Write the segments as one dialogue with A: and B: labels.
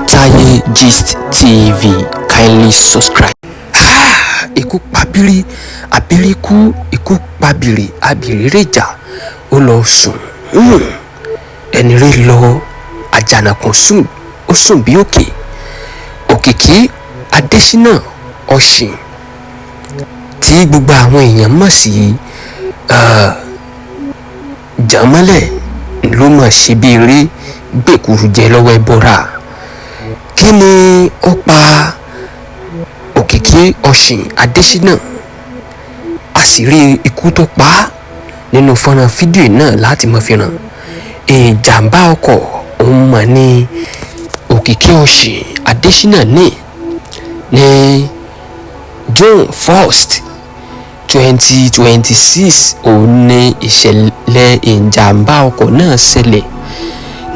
A: Ojútáyé Gist TV. Kindly subscribe. Ikú pabiri, abiri kú. Ikú pabiri, abiri rèjà, ó lọ sùn. Ẹni rí lọ, àjànàkú sùn, ó sùn bí òkè. Òkìkí Adésínà Ọ̀sìn, tí gbogbo àwọn èèyàn mọ̀ sí Jànmọ́lẹ̀, ló mọ̀ sí bí eré gbèkúrú jẹ lọ́wọ́ ẹbọra. Kí ni ó pa Òkìkí Ọ̀sìn Adésínà? Àṣírí ikú tó pa á nínú fọ́nrán fídíò náà láti mọ̀ fi hàn. Ìjàmbá ọkọ̀ òun mọ̀ ní Òkìkí Ọ̀sìn Adésínà ní June 1st, 2026. Òun ní ìṣẹ̀lẹ̀ ìjàmbá ọkọ̀ náà ṣẹlẹ̀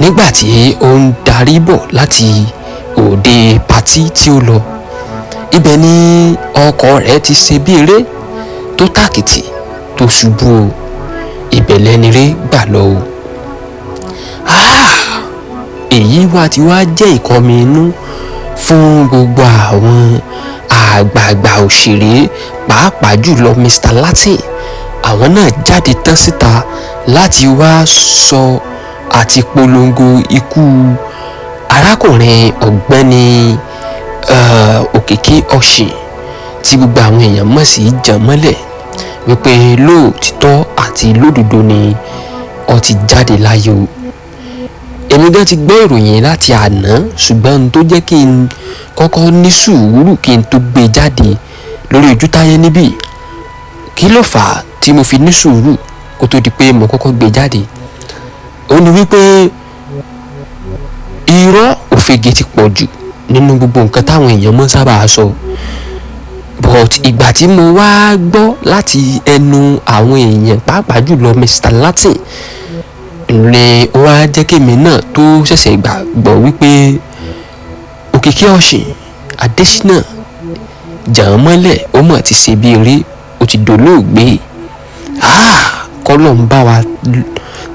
A: nígbà tí ó ń darí bọ̀ láti òde party tí ó lọ. Ibẹ̀ ni ọkọ̀ rẹ̀ ti ṣe bí eré tó tàkìtì tó ṣubú o. Ibẹ̀ lẹ́ni rí gbà lọ o. Èyí wá ti wá jẹ́ ìkọmi inú fún gbogbo àwọn àgbààgbà òṣèré, pàápàá jùlọ Mr Latin. Àwọn náà jáde tán síta láti wá sọ àti polongo ikú arákùnrin ọ̀gbẹ́ni Òkìkí Ọ̀sìn, tí gbogbo àwọn èèyàn mọ̀ sí Jànmọ́lẹ̀, wípé lóòtítọ́ àti lódodo ni ó ti jáde láyé o. Èmi gan ti gbọ́ ìròyìn láti àná, ṣùgbọ́n n tó jẹ́ kí n kọ́kọ́ ní sùúrù kí n tó gbé jáde lórí Ojútáyé níbí, kí ló fà á tí mo fi ní sùúrù kó tó di pé mo kọ́kọ́ gbé jáde, ó ní wípé irọ́ òfegè ti pọ̀ jù nínú gbogbo nǹkan táwọn èèyàn mọ́ sábà sọ. But ìgbà tí mo wá gbọ́ láti ẹnu àwọn èèyàn, pàápàá jùlọ Mr Latin, ni ó wá jẹ́ kémi náà tó ṣẹ̀ṣẹ̀ gbàgbọ́ wípé Òkìkí Ọ̀sìn Adésínà Jànmọ́lẹ̀, ó mọ̀ ti ṣe bí eré, ó ti dolóògbé. Kọ́lọ̀ ń bá wa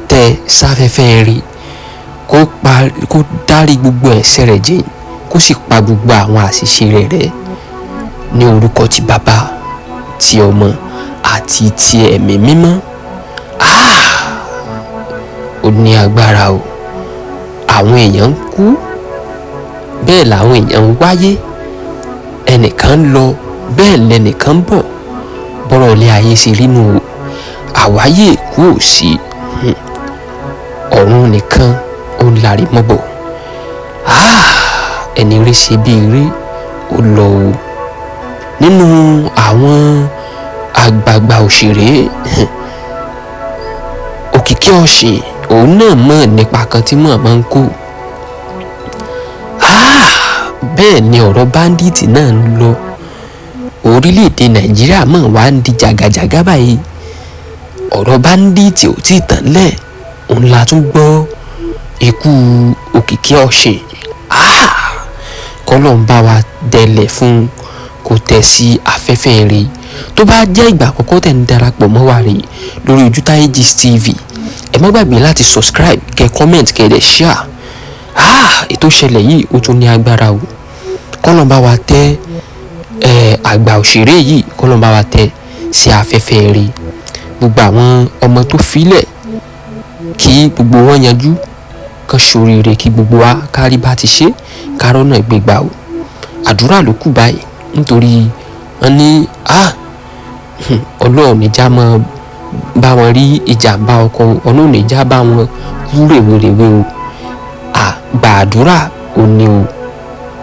A: tẹ sáfẹ́fẹ́ rí, kó pa, kó dárí gbogbo ẹ̀ṣẹ̀ rẹ̀ jìn, kó sì pa gbogbo àwọn àṣìṣe rẹ̀ rẹ́, ní orúkọ ti Bàbá, ti Ọmọ àti ti Ẹ̀mí Mímọ́. Ó ní agbára o. Àwọn èèyàn ń kú, bẹ́ẹ̀ làwọn èèyàn ń wáyé. Ẹnìkan ń lọ, bẹ́ẹ̀ lẹnìkan ń bọ̀. Bọ́rọ̀ ilé ayé ṣe rí nù o. Àwáyé kú ò sí, ọ̀run nìkan ó ń larí mọ́bọ̀. Ẹni rí ṣe bí eré, ó lọ o. Nínú àwọn àgbààgbà òṣèré, Òkìkí Ọ̀sìn òun náà mọ̀ nípa kan tí mọ̀ máa ń kó. Bẹ́ẹ̀ ni ọ̀rọ̀ bandit náà ń lọ. Orílẹ̀-èdè Nàìjíríà mọ̀ wá ń di jàgàjàgà báyìí. Ọ̀rọ̀ bandit ò tí ì tán lẹ̀, òun la tún gbọ́ ikú Òkìkí Ọ̀sìn. Kọ́lọ̀ ń bá wa dẹlẹ̀ fún, kó tẹ̀ sí afẹ́fẹ́ rẹ̀. Tó bá jẹ́ ìgbà àkọ́kọ́ tẹ̀ ń darapọ̀ mọ́ wa rèé lórí Ojútáyé Gist TV, ẹ má gbàgbé láti subscribe, kẹ́ comment, kẹ́ dẹ̀ share. Ètò ìṣẹ̀lẹ̀ yìí, ó tún ní agbára o. Kọ́lọ̀ ń bá wa tẹ́ àgbà òṣèré yìí, kọ́lọ̀ ń bá wa tẹ́ sí afẹ́fẹ́ rẹ̀. Gbogbo àwọn ọmọ tó filẹ̀, kí gbogbo wọn yanjú, kan ṣoríire, kí gbogbo wa kárí bá ti ṣe kárọ́nà gbégbá o. Àdúrà ló kù báyìí, nítorí wọn ní Ọlọ́run níjà máa bá wọn rí ìjàmbá ọkọ̀, Ọlọ́run níjà bá wọn kú rèwerèwe o. À gbàdúrà ò ní o.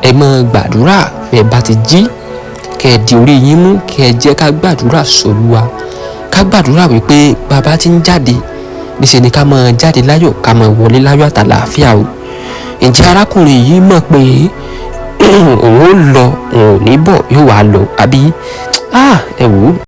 A: Ẹ máa gbàdúrà bẹ́ẹ̀ bá ti jí, kẹ́ ẹ di orí yín mú, kẹ́ ẹ jẹ́ ká gbàdúrà sÓlúwa, ká gbàdúrà wípé bàbá ti ń jáde níṣẹ́ ni ká máa jáde láyọ̀, ká máa wọlé láyọ̀ àtàlàáfíà o. Ǹjẹ́ arákùnrin yìí mọ̀ pé òun ó lọ, òun ò ní bọ̀, yóò wá lọ àbí? Ẹ wò ó.